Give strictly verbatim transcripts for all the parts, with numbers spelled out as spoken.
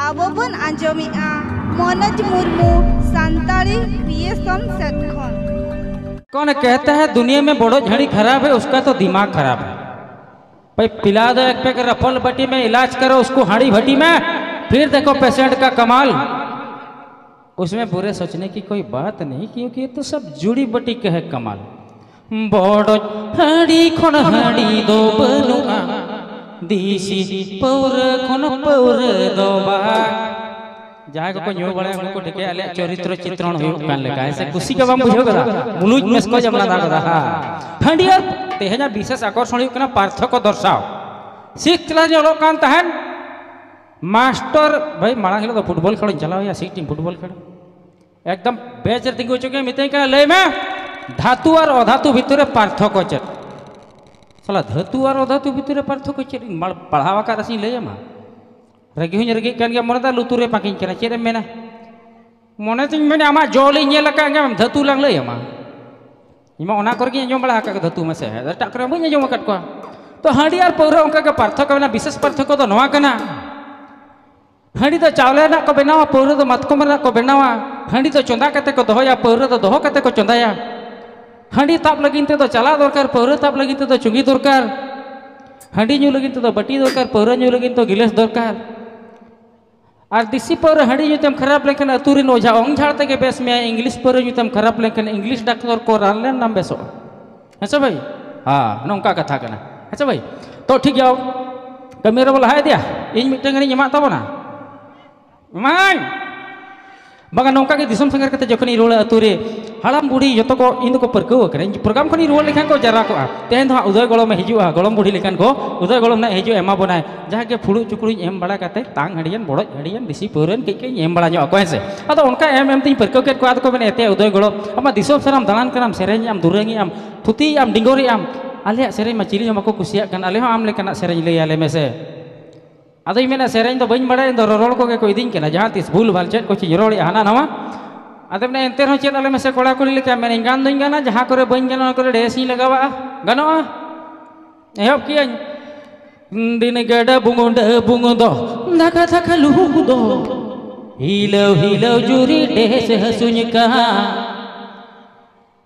ᱟᱵᱚ ᱵᱚᱱ ᱟᱸᱡᱚᱢᱮᱜᱼᱟ ᱢᱚᱱᱳᱡᱽ ᱢᱩᱨᱢᱩ ᱥᱟᱱᱛᱟᱲᱤ ᱠᱨᱤᱭᱮᱥᱚᱱ ᱥᱮᱫ ᱠᱷᱚᱱ᱾ कौन कहता है दुनिया में बड़ो झड़ी खराब है, उसका तो दिमाग खराब है। भाई, पिला दो एक पैक रफल बटी में, इलाज करो उसको हाड़ी भटी में, फिर देखो पेशेंट का कमाल। उसमें बुरे सोचने की कोई बात नहीं, क्योंकि ये तो सब जुड़ी बटी का है कमाल। ᱵᱚᱰᱚᱡ ᱦᱟᱺᱰᱤ ᱠᱷᱚᱱ ᱦᱟᱺᱰᱤ ᱫᱚ ᱵᱟᱹᱱᱩᱜᱼᱟ, ᱫᱤᱥᱤ ᱯᱟᱹᱣᱨᱟᱹ ᱠᱷᱚᱱ ᱯᱟᱹᱣᱨᱟᱹ ᱫᱚ ᱵᱟᱝ᱾ ᱡᱟᱦᱟᱸᱭ ᱠᱚᱠᱚ ᱧᱩ ᱵᱟᱲᱟᱭᱟ, ᱩᱱᱠᱩ ᱠᱚ ᱴᱷᱤᱠᱟᱹᱭᱟ ᱟᱞᱮᱭᱟᱜ ᱪᱚᱨᱤᱛᱨᱚ ᱪᱤᱛᱨᱚᱱ ᱦᱩᱭᱩᱜ ᱠᱟᱱ ᱞᱮᱠᱟ᱾ ᱦᱮᱸ ᱥᱮ? ᱠᱩᱥᱤ ᱜᱮ ᱵᱟᱢ ᱵᱩᱡᱷᱟᱹᱣ ᱠᱟᱫᱟ? ᱢᱩᱞᱩᱡ ᱢᱮᱥᱠᱚᱡ ᱮᱢ ᱞᱟᱸᱫᱟ ᱠᱟᱫᱟ᱾ ᱦᱮᱸ᱾ ᱦᱟᱺᱰᱤ ᱟᱨ ᱛᱮᱦᱮᱧᱟᱜ ᱵᱤᱥᱮᱥ ᱟᱠᱚᱨᱥᱚᱬ ᱦᱩᱭᱩᱜ ᱠᱟᱱᱟ ᱯᱟᱨᱛᱷᱚᱠᱠᱚ ᱫᱚᱨᱥᱟᱣ᱾ ᱥᱤᱠᱥ ᱠᱞᱟᱥ ᱧᱚᱜ ᱚᱞᱚᱜ ᱠᱟᱱ ᱛᱟᱦᱮᱸᱱ, ᱢᱟᱥᱴᱚᱨ, ᱵᱷᱟᱹᱭ, ᱢᱟᱲᱟᱝ ᱦᱤᱞᱳᱜ ᱫᱚ ᱯᱷᱩᱴᱵᱚᱞ ᱠᱷᱮᱞᱳᱧ ᱪᱟᱞᱟᱣ ᱮᱭᱟ, ᱥᱤᱠᱥ ᱴᱤᱢ ᱯᱷᱩᱴᱵᱚᱞ ᱠᱷᱮᱞ᱾ ᱮᱠᱫᱚᱢ ᱵᱮᱧᱪ ᱨᱮ ᱛᱤᱸᱜᱩ ᱦᱚᱪᱚ ᱠᱮᱫ, ᱢᱤᱛᱟᱹᱧ ᱠᱟᱱᱟ, "ᱞᱟᱹᱭ ᱢᱮ, ᱫᱷᱟᱹᱛᱩ ᱟᱨ ᱚᱫᱷᱟᱹᱛᱩ ᱵᱷᱤᱛᱤᱨ ᱨᱮ ᱯᱟᱨᱛᱷᱚᱠᱠᱚ ᱪᱮᱫ?" ᱥᱟᱞᱟ, ᱫᱷᱟᱹᱛᱩ ᱟᱨ ᱚᱫᱷᱟᱹᱛᱩ ᱵᱷᱤᱛᱤᱨ ᱨᱮ ᱯᱟᱨᱛᱷᱚᱠᱠᱚ ᱪᱮᱫ? ᱤᱧ ᱢᱟ-, ᱯᱟᱲᱦᱟᱣ ᱟᱠᱟᱫ ᱨᱮᱥᱮᱧ ᱞᱟᱹᱭ ᱟᱢᱟ? ᱨᱟᱹᱜᱤ ᱦᱚᱸᱧ ᱨᱟᱹᱜᱤᱜ ᱠᱟᱱ ᱜᱮᱭᱟ, ᱢᱚᱱᱮ ᱫᱚ ᱞᱩᱛᱩᱨ ᱨᱮ ᱯᱟᱸᱠᱤᱧ ᱠᱟᱱᱟ, ᱪᱮᱫ ᱮᱢ ᱢᱮᱱᱟ? ᱢᱚᱱᱮ ᱛᱤᱧ ᱢᱮᱱᱟ, ᱟᱢᱟᱜ ᱡᱚ ᱞᱤᱧ ᱧᱮᱞ ᱟᱠᱟᱫ ᱜᱮᱭᱟ, ᱫᱷᱟᱹᱛᱩ ᱞᱟᱝ ᱞᱟᱹᱭ ᱟᱢᱟ? ᱤᱧ ᱢᱟ ᱚᱱᱟ ᱠᱚᱨᱮ ᱜᱤᱧ ᱟᱸᱡᱚᱢ ᱵᱟᱲᱟ ᱟᱠᱟᱫ ᱜᱮ, ᱫᱷᱟᱹᱛᱩ ᱢᱮᱥᱮ, ᱮᱴᱟᱜ ᱠᱚᱨᱮ ᱵᱟᱹᱧ ᱟᱸᱡᱚᱢ ᱟᱠᱟᱫ ᱠᱚᱣᱟ᱾ ᱛᱚ, ᱦᱟᱺᱰᱤ ᱟᱨ ᱯᱟᱹᱣᱨᱟᱹ ᱚᱱᱠᱟ ᱜᱮ ᱯᱟᱨᱛᱷᱚᱠᱠᱚ ᱢᱮᱱᱟᱜᱼᱟ᱾ ᱵᱤᱥᱮᱥ ᱯᱟᱨᱛᱷᱚᱠᱠᱚ ᱫᱚ ᱱᱚᱣᱟ ᱠᱟᱱᱟ, ᱦᱟᱺᱰᱤ ᱫᱚ ᱪᱟᱣᱞᱮ ᱨᱮᱱᱟᱜ ᱠᱚ ᱵᱮᱱᱟᱣᱟ, ᱯᱟᱹᱣᱨᱟᱹ ᱫᱚ ᱢᱟᱛᱠᱚᱢ ᱨᱮᱱᱟᱜ ᱠᱚ ᱵᱮᱱᱟᱣᱟ᱾ ᱦᱟᱺᱰᱤ ᱫᱚ ᱪᱚᱸᱫᱟ ᱠᱟᱛᱮ ᱠᱚ ᱫᱚᱦᱚᱭᱟ, ᱯᱟᱹᱣᱨᱟᱹ ᱫᱚ ᱫᱚᱦᱚ ᱠᱟᱛᱮ ᱠᱚ ᱪᱚᱸᱫᱟᱭᱟ᱾ ᱦᱟᱺᱰᱤ ᱛᱟᱵ ᱞᱟᱹᱜᱤᱫ ᱛᱮᱫᱚ ᱪᱟᱞᱟᱣ ᱫᱚᱨᱠᱟᱨ, ᱯᱟᱹᱣᱨᱟᱹ ᱛᱟᱵ ᱞᱟᱹᱜᱤᱫ ᱛᱮᱫᱚ ᱪᱩᱸᱜᱤ ᱫᱚᱨᱠᱟᱨ᱾ ᱦᱟᱺᱰᱤ ᱧᱩ ᱞᱟᱹᱜᱤᱫ ᱛᱮᱫᱚ ᱵᱟᱹᱴᱤ ᱫᱚᱨᱠᱟᱨ, ᱯᱟᱹᱣᱨᱟᱹ ᱧᱩ ᱞᱟᱹᱜᱤᱫ ᱫᱚ ᱜᱤᱞᱟᱹᱥ ᱫᱚᱨᱠᱟᱨ᱾ ᱟᱨ ᱫᱮᱥᱤ ᱯᱟᱹᱣᱨᱟᱹ ᱦᱟᱺᱰᱤ ᱧᱩᱛᱮᱢ ᱠᱷᱟᱨᱟᱯ ᱞᱮᱱᱠᱷᱟᱱ ᱟᱹᱛᱩ ᱨᱮᱱ ᱚᱡᱷᱟ ᱚᱝ ᱡᱷᱟᱲ ᱛᱮᱜᱮ ᱵᱮᱥ ᱢᱮᱭᱟᱭ᱾ ᱤᱝᱞᱤᱥ ᱯᱟᱹᱣᱨᱟᱹ ᱧᱩᱛᱮᱢ ᱠᱷᱟᱨᱟᱯ ᱞᱮᱱᱠᱷᱟᱱ ᱤᱝᱞᱤᱥ ᱰᱟᱠᱛᱚᱨ ᱠᱚ ᱨᱟᱱ ᱞᱮᱱ ᱱᱟᱢ ᱵᱮᱥᱚᱜᱼᱟ᱾ ᱦᱮᱸ ᱥᱮ ᱵᱷᱟᱹᱭ? ᱦᱮᱸ, ᱱᱚᱝᱠᱟ ᱠᱟᱛᱷᱟ ᱠᱟᱱᱟ᱾ ᱦᱮᱸ ᱥᱮ ᱵᱷᱟᱹᱭ? ᱛᱚ, ᱴᱷᱤᱠ ᱜᱮᱭᱟ, ᱠᱟᱹᱢᱤ ᱨᱮᱵᱚ ᱞᱟᱦᱟ ᱤᱫᱤᱭᱟ᱾ ᱤᱧ ᱢᱤᱫᱴᱟᱝ ᱜᱟᱱᱤᱧ ᱮᱢᱟᱜ ᱛᱟᱵᱚᱱᱟ᱾ ᱮᱢᱟᱹᱧ᱾ ᱵᱟᱝᱟ, ᱱᱚᱝᱠᱟ ᱜᱮ ᱫᱤᱥᱚᱢ ᱥᱟᱸᱜᱷᱟᱨ ᱠᱟᱛᱮ ᱡᱚᱠᱷᱚᱱᱤᱧ ᱨᱩᱣᱟᱹᱲᱟ ᱟᱹᱛᱩ ᱨᱮ, ᱦᱟᱲᱟᱢ ᱵᱩᱲᱦᱤ ᱡᱚᱛᱚ ᱠᱚ ᱤᱧ ᱫᱚᱠᱚ ᱯᱟᱹᱨᱠᱟᱹᱣ ᱟᱠᱟᱱᱟ᱾ ᱤᱧ ᱯᱨᱳᱜᱨᱟᱢ ᱠᱷᱚᱱᱤᱧ ᱨᱩᱣᱟᱹᱲ ᱞᱮᱠᱷᱟᱱ ᱠᱚ ᱡᱟᱣᱨᱟ ᱠᱚᱜᱼᱟ, "ᱛᱮᱦᱮᱧ ᱫᱚ ᱦᱟᱸᱜ ᱩᱫᱚᱭ ᱜᱚᱲᱚᱢᱮ ᱦᱤᱡᱩᱜᱼᱟ, ᱜᱚᱲᱚᱢ ᱵᱩᱲᱦᱤ ᱞᱮᱠᱟᱱ ᱠᱚ ᱩᱫᱚᱭ ᱜᱚᱲᱚᱢ ᱱᱟᱜ ᱦᱤᱡᱩᱜᱼᱟ, ᱮᱢᱟ ᱵᱚᱱᱟᱭ", ᱡᱟᱦᱟᱸ ᱜᱮ ᱯᱷᱩᱲᱩᱜ ᱪᱩᱠᱲᱩᱧ ᱮᱢ ᱵᱟᱲᱟ ᱠᱟᱛᱮ ᱛᱟᱝ ᱦᱟᱹᱰᱤᱭᱟᱹᱱ ᱵᱚᱲᱚᱡ ᱦᱟᱹᱰᱤᱭᱟᱹᱱ ᱫᱮᱥᱤ ᱯᱟᱹᱣᱨᱟᱹ ᱠᱟᱹᱡ ᱠᱟᱹᱡ ᱤᱧ ᱮᱢ ᱵᱟᱲᱟ ᱧᱚᱜ ᱟᱠᱚᱣᱟ, ᱦᱮᱸ ᱥᱮ? ᱟᱫᱚ ᱚᱱᱠᱟ ᱮᱢ ᱮᱢ ᱛᱤᱧ ᱯᱟᱹᱨᱠᱟᱹᱣ ᱠᱮᱫ ᱠᱚᱣᱟ᱾ ᱟᱫᱚ ᱠᱚ ᱢᱮᱱᱟ, "ᱮᱛᱮ ᱩᱫᱚᱭ ᱜᱚᱲᱚᱢ, ᱟᱢᱟᱜ ᱫᱤᱥᱚᱢ ᱥᱟᱱᱟᱢ ᱫᱟᱬᱟᱱ ᱠᱟᱱᱟᱢ, ᱥᱮᱨᱮᱧ ᱟᱢ, ᱫᱩᱨᱟᱹᱝ ᱮᱜ ᱟᱢ, ᱛᱷᱩᱛᱤ ᱟᱢ, ᱰᱤᱸᱜᱚᱨ ᱮᱜ ᱟᱢ, ᱟᱞᱮᱭᱟᱜ ᱥᱮᱨᱮᱧ ᱢᱟ ᱪᱤᱞᱤ ᱦᱚᱸ ᱵᱟᱠᱚ ᱠᱩᱥᱤᱭᱟᱜ ᱠᱟᱱ, ᱟᱞᱮ ᱦᱚᱸ ᱟᱢ ᱞᱮᱠᱟᱱᱟᱜ ᱥᱮᱨᱮᱧ ᱞᱟᱹᱭ ᱟᱞᱮ ᱢᱮᱥᱮ?" ᱟᱫᱚᱧ ᱢᱮᱱᱟ, "ᱥᱮᱨᱮᱧ ᱫᱚ ᱵᱟᱹᱧ ᱵᱟᱲᱟᱭᱟ, ᱤᱧ ᱫᱚ ᱨᱚᱨᱚᱲ ᱠᱚᱜᱮ ᱠᱚ ᱤᱫᱤᱧ ᱠᱟᱱᱟ, ᱡᱟᱦᱟᱸ ᱛᱤᱥ ᱵᱷᱩᱞ ᱵᱷᱟᱞ ᱪᱮᱫ ᱠᱚᱪᱚᱧ ᱨᱚᱲᱮᱜᱼᱟ ᱦᱟᱱᱟ ᱱᱟᱣᱟ᱾" ᱟᱫᱚ ᱢᱮᱱᱟ, "ᱮᱱᱛᱮ ᱨᱮᱦᱚᱸ ᱪᱮᱫ ᱟᱞᱮ ᱢᱮᱥᱮ ᱠᱚᱲᱟ ᱠᱩᱲᱤ ᱞᱮᱠᱟ?" ᱢᱮᱱᱟᱹᱧ, "ᱜᱟᱱ ᱫᱚᱧ ᱜᱟᱱᱟ, ᱡᱟᱦᱟᱸ ᱠᱚᱨᱮ ᱵᱟᱹᱧ ᱜᱟᱱᱟ ᱚᱱᱟ ᱠᱚᱨᱮ ᱰᱮᱥ ᱤᱧ ᱞᱟᱜᱟᱣᱟᱜᱼᱟ, ᱜᱟᱱᱚᱜᱼᱟ?" ᱮᱦᱚᱵ ᱠᱮᱜᱼᱟᱹᱧ, ᱫᱤᱱ ᱜᱟᱰᱟ ᱵᱩᱝᱩᱰᱟᱹ ᱵᱩᱝᱩ ᱫᱚ ᱫᱷᱟᱠᱟ ᱫᱷᱟᱠᱟ ᱞᱩᱦᱩᱠ ᱫᱚ ᱦᱤᱞᱟᱹᱣ ᱦᱤᱞᱟᱹᱣ ᱡᱩᱨᱤ ᱰᱮᱥ ᱦᱟᱹᱥᱩᱧ ᱠᱟᱱ᱾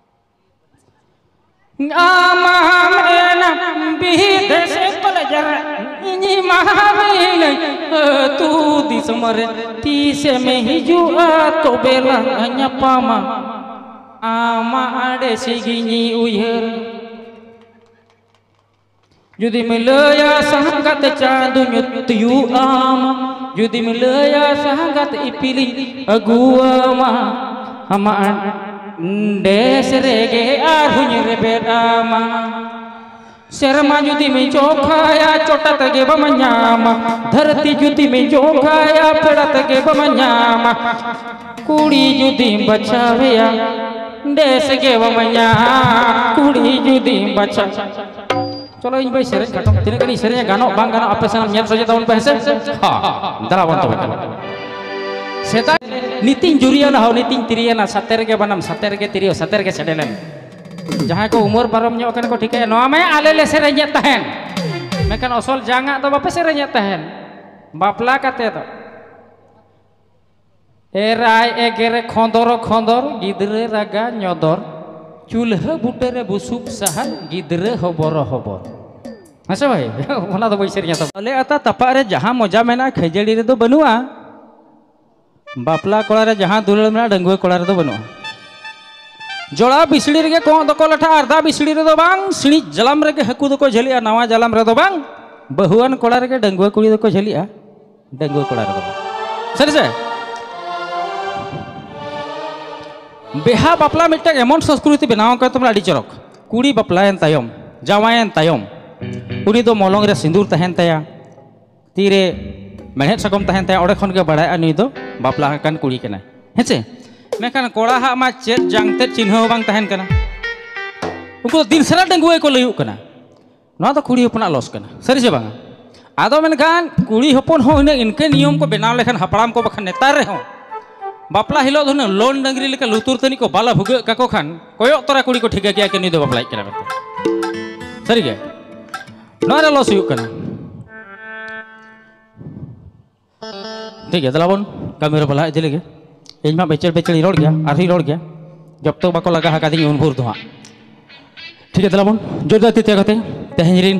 ᱟᱢᱟᱢ ᱮᱱᱟ ᱵᱤᱫᱮᱥ ᱠᱚᱞᱮᱡᱽ ᱨᱮ, ᱤᱧ ᱢᱟ ᱢᱤᱱᱟᱹᱧ ᱟᱹᱛᱩ ᱫᱤᱥᱚᱢ ᱨᱮ᱾ ᱛᱤᱥᱮᱢ ᱦᱤᱡᱩᱜᱼᱟ ᱛᱚᱵᱮ ᱞᱟᱝ ᱧᱟᱯᱟᱢᱟ, ᱟᱢᱟᱜ ᱟᱹᱰᱮ ᱥᱤᱜᱤᱧ ᱩᱭᱦᱟᱹᱨ᱾ ᱡᱩᱫᱤᱢ ᱞᱟᱹᱭᱟ ᱥᱟᱸᱜᱟᱛ ᱪᱟᱸᱫᱚ ᱧᱩᱛᱩᱭᱩᱜ ᱟᱢ, ᱡᱩᱫᱤᱢ ᱞᱟᱹᱭᱟ ᱥᱟᱸᱜᱟᱛ ᱤᱯᱤᱞᱤᱧ ᱟᱹᱜᱩᱣᱟᱢᱟ, ᱟᱢᱟᱜ ᱰᱮᱥ ᱨᱮᱜᱮ ᱟᱨᱦᱚᱸᱧ ᱨᱮᱵᱮᱫ ᱟᱢᱟ᱾ ᱥᱮᱨᱢᱟ ᱡᱩᱫᱤᱢ ᱡᱚᱠᱷᱟᱭᱟ ᱪᱚᱴᱟ ᱛᱮᱜᱮ ᱵᱟᱢ ᱧᱟᱢᱟ, ᱫᱷᱟᱹᱨᱛᱤ ᱡᱩᱫᱤᱢ ᱡᱚᱠᱷᱟᱭᱟ ᱯᱮᱲᱟ ᱛᱮᱜᱮ ᱵᱟᱢ ᱧᱟᱢᱟ, ᱠᱩᱲᱤ ᱡᱩᱫᱤᱢ ᱵᱟᱪᱷᱟᱣᱮᱭᱟ ᱰᱮᱥ ᱜᱮ ᱵᱟᱢ ᱧᱟᱢᱟ, ᱠᱩᱲᱤ ᱡᱩᱫᱤᱢ ᱵᱟᱪᱷᱟᱣ᱾ ᱪᱚᱞᱚ, ᱤᱧ ᱵᱟᱹᱧ ᱥᱮᱨᱮᱧ ᱠᱷᱟᱴᱚ, ᱛᱤᱱᱟᱹᱜ ᱜᱟᱱᱤᱧ ᱥᱮᱨᱮᱧᱟ, ᱜᱟᱱᱚᱜ ᱵᱟᱝ ᱜᱟᱱᱚᱜ, ᱟᱯᱮ ᱥᱟᱱᱟᱢ ᱧᱮᱞ ᱥᱚᱡᱷᱮ ᱛᱟᱵᱚᱱ ᱯᱮ, ᱦᱮᱸ ᱥᱮ? ᱦᱚᱸ, ᱫᱮᱞᱟ ᱵᱚᱱ ᱛᱚᱵᱮ ᱠᱷᱟᱱ᱾ ᱥᱮᱫᱟᱭ ᱱᱤᱛᱤᱧ ᱡᱩᱨᱤᱭᱟᱱᱟ ᱦᱚᱸ, ᱱᱤᱛᱤᱧ ᱛᱤᱨᱤᱭᱟᱱᱟ, ᱥᱟᱛᱮ ᱨᱮᱜᱮ ᱵᱟᱱᱟᱢ, ᱥᱟᱛᱮ ᱨᱮᱜᱮ ᱛᱤᱨᱭᱳ, ᱥᱟᱛᱮ ᱨᱮᱜᱮ ᱥᱮᱰᱮᱞᱮᱱ᱾ ᱡᱟᱦᱟᱸᱭ ᱠᱚ ᱩᱢᱮᱨ ᱯᱟᱨᱚᱢ ᱧᱚᱜ ᱠᱟᱱᱟ ᱠᱚ ᱴᱷᱤᱠᱟᱹᱭᱟ, ᱱᱚᱣᱟ ᱢᱟ ᱟᱞᱮ ᱞᱮ ᱥᱮᱨᱮᱧᱮᱫ ᱛᱟᱦᱮᱱ, ᱢᱮᱱᱠᱷᱟᱱ ᱚᱥᱚᱞ ᱡᱟᱝᱟᱜ ᱫᱚ ᱵᱟᱯᱮ ᱥᱮᱨᱮᱧᱮᱫ ᱛᱟᱦᱮᱱ᱾ ᱵᱟᱯᱞᱟ ᱠᱟᱛᱮ ᱫᱚ ᱮᱨᱟᱭ ᱮᱜᱮᱨᱮ ᱠᱷᱚᱸᱫᱚᱨ ᱠᱷᱚᱸᱫᱚᱨ, ᱜᱤᱫᱽᱨᱟᱹ ᱨᱟᱜᱟ ᱧᱚᱫᱚᱨ, ᱪᱩᱞᱦᱟᱹ ᱵᱩᱴᱟᱹᱨᱮ ᱵᱩᱥᱩᱵ ᱥᱟᱦᱟᱱ, ᱜᱤᱫᱽᱨᱟᱹ ᱦᱚᱵᱚᱨ ᱦᱚᱵᱚᱨ᱾ ᱦᱮᱸ ᱥᱮ ᱵᱷᱟᱹᱭ? ᱚᱱᱟ ᱫᱚ ᱵᱟᱹᱧ ᱥᱮᱨᱮᱧᱟ ᱛᱚ᱾ ᱟᱞᱮ ᱟᱛᱟ ᱛᱟᱯᱟᱜ ᱨᱮ ᱡᱟᱦᱟᱸ ᱢᱚᱡᱟ ᱢᱮᱱᱟᱜᱼᱟ, ᱠᱷᱟᱹᱡᱟᱹᱲᱤ ᱨᱮᱫᱚ ᱵᱟᱹᱱᱩᱜᱼᱟ᱾ ᱵᱟᱯᱞᱟ ᱠᱚᱲᱟ ᱨᱮ ᱡᱟᱦᱟᱸ ᱫᱩᱞᱟᱹᱲ ᱢᱮᱱᱟᱜᱼᱟ, ᱰᱟᱺᱜᱩᱣᱟᱹ ᱠᱚᱲᱟ ᱨᱮᱫᱚ ᱵᱟᱹᱱᱩᱜᱼᱟ᱾ ᱡᱚᱲᱟ ᱵᱤᱥᱲᱤ ᱨᱮᱜᱮ ᱠᱚᱸᱜ ᱫᱚᱠᱚ ᱞᱟᱴᱷᱟᱜᱼᱟ, ᱟᱨᱫᱟ ᱵᱤᱥᱲᱤ ᱨᱮᱫᱚ ᱵᱟᱝ᱾ ᱥᱤᱬᱤᱡ ᱡᱟᱞᱟᱢ ᱨᱮᱜᱮ ᱦᱟᱹᱠᱩ ᱫᱚᱠᱚ ᱡᱷᱟᱹᱞᱤᱜᱼᱟ, ᱱᱟᱣᱟ ᱡᱟᱞᱟᱢ ᱨᱮᱫᱚ ᱵᱟᱝ᱾ ᱵᱟᱹᱦᱩᱣᱟᱱ ᱠᱚᱲᱟ ᱨᱮᱜᱮ ᱰᱟᱺᱜᱩᱣᱟᱹ ᱠᱩᱲᱤ ᱫᱚᱠᱚ ᱡᱷᱟᱹᱞᱤᱜᱼᱟ, ᱰᱟᱺᱜᱩᱣᱟᱹ ᱠᱚᱲᱟ ᱨᱮᱫᱚ ᱵᱟᱝ᱾ ᱥᱟᱹᱨᱤ ᱥᱮ? ᱵᱮᱦᱟ ᱵᱟᱯᱞᱟ ᱢᱤᱫᱴᱟᱝ ᱮᱢᱚᱱ ᱥᱚᱝᱥᱠᱨᱤᱛᱤ ᱵᱮᱱᱟᱣ ᱟᱠᱟᱱ ᱛᱟᱵᱚᱱᱟ, ᱟᱹᱰᱤ ᱪᱚᱨᱚᱠ᱾ ᱠᱩᱲᱤ ᱵᱟᱯᱞᱟᱭᱮᱱ ᱛᱟᱭᱚᱢ, ᱡᱟᱶᱟᱭᱮᱱ ᱛᱟᱭᱚᱢ, ᱩᱱᱤ ᱫᱚ ᱢᱚᱞᱚᱝ ᱨᱮ ᱥᱤᱸᱫᱩᱨ ᱛᱟᱦᱮᱱ ᱛᱟᱭᱟ, ᱛᱤᱨᱮ ᱢᱮᱲᱦᱮᱫ ᱥᱟᱠᱚᱢ ᱛᱟᱦᱮᱱ ᱛᱟᱭᱟ, ᱚᱸᱰᱮ ᱠᱷᱚᱱ ᱜᱮ ᱵᱟᱲᱟᱭᱚᱜᱼᱟ ᱱᱩᱭ ᱫᱚ ᱵᱟᱯᱞᱟ ᱟᱠᱟᱱ ᱠᱩᱲᱤ ᱠᱟᱱᱟᱭ᱾ ᱦᱮᱸ ᱪᱮ? ᱢᱮᱱᱠᱷᱟᱱ ᱠᱚᱲᱟ ᱦᱟᱜ ᱢᱟ ᱪᱮᱫ ᱡᱟᱝ ᱛᱮᱫ ᱪᱤᱱᱦᱟᱹ ᱦᱚᱸ ᱵᱟᱝ ᱛᱟᱦᱮᱱ ᱠᱟᱱᱟ᱾ ᱩᱱᱠᱩ ᱫᱚ ᱫᱤᱱ ᱥᱟᱨᱟ ᱰᱟᱺᱜᱩᱣᱟᱹ ᱜᱮᱠᱚ ᱞᱟᱹᱭᱩᱜ ᱠᱟᱱᱟ᱾ ᱱᱚᱣᱟ ᱫᱚ ᱠᱩᱲᱤ ᱦᱚᱯᱚᱱᱟᱜ ᱞᱚᱥ ᱠᱟᱱᱟ, ᱥᱟᱹᱨᱤ ᱥᱮ ᱵᱟᱝᱟ? ᱟᱫᱚ ᱢᱮᱱᱠᱷᱟᱱ ᱠᱩᱲᱤ ᱦᱚᱯᱚᱱ ᱦᱚᱸ ᱦᱩᱱᱟᱹᱝ ᱤᱱᱠᱟᱹ ᱱᱤᱭᱚᱢ ᱠᱚ ᱵᱮᱱᱟᱣ ᱞᱮᱠᱷᱟᱱ ᱦᱟᱯᱲᱟᱢ ᱠᱚ, ᱵᱟᱠᱷᱟᱱ ᱱᱮᱛᱟᱨ ᱨᱮᱦᱚᱸ ᱵᱟᱯᱞᱟ ᱦᱤᱞᱳᱜ ᱫᱚ ᱦᱩᱱᱟᱹᱝ ᱞᱳᱱ ᱰᱟᱹᱝᱨᱤ ᱞᱮᱠᱟ ᱞᱩᱛᱩᱨ ᱛᱟᱹᱱᱤᱡ ᱠᱚ ᱵᱟᱞᱟ ᱵᱷᱩᱜᱟᱹᱜ ᱠᱟᱠᱚ ᱠᱷᱟᱱ ᱠᱚᱭᱚᱜ ᱛᱚᱨᱟ ᱠᱩᱲᱤ ᱠᱚ ᱴᱷᱤᱠᱟᱹ ᱠᱮᱭᱟ ᱠᱤ ᱱᱩᱭ ᱫᱚ ᱵᱟᱯᱞᱟᱭᱮᱫ ᱠᱟᱱᱟ ᱢᱮᱱᱛᱮ᱾ ᱥᱟᱹᱨᱤᱜᱮ ᱱᱚᱣᱟ ᱨᱮ ᱞᱚᱥ ᱦᱩᱭᱩᱜ ᱠᱟᱱᱟ᱾ ᱴᱷᱤᱠ ᱜᱮᱭᱟ, ᱫᱮᱞᱟ ᱵᱚᱱ ᱠᱟᱹᱢᱤ ᱨᱮ ᱵᱚᱱ ᱞᱟᱦᱟ ᱤᱫᱤ ᱞᱮᱜᱮ᱾ ᱤᱧ ᱢᱟ ᱵᱮᱪᱮᱲ ᱵᱮᱪᱮᱲ ᱤᱧ ᱨᱚᱲ ᱜᱮᱭᱟ, ᱟᱨᱦᱚᱸᱧ ᱨᱚᱲ ᱜᱮᱭᱟ, ᱡᱚᱵ ᱛᱚᱠ ᱵᱟᱠᱚ ᱞᱟᱜᱟ ᱟᱠᱟᱫᱤᱧ ᱩᱱ ᱵᱷᱳᱨ ᱫᱚ ᱦᱟᱸᱜ᱾ ᱴᱷᱤᱠ ᱜᱮᱭᱟ, ᱫᱮᱞᱟ ᱵᱚᱱ ᱡᱳᱨᱫᱟᱨ ᱛᱤ ᱛᱮ ᱠᱟᱛᱮ ᱛᱮᱦᱮᱧ ᱨᱤᱱ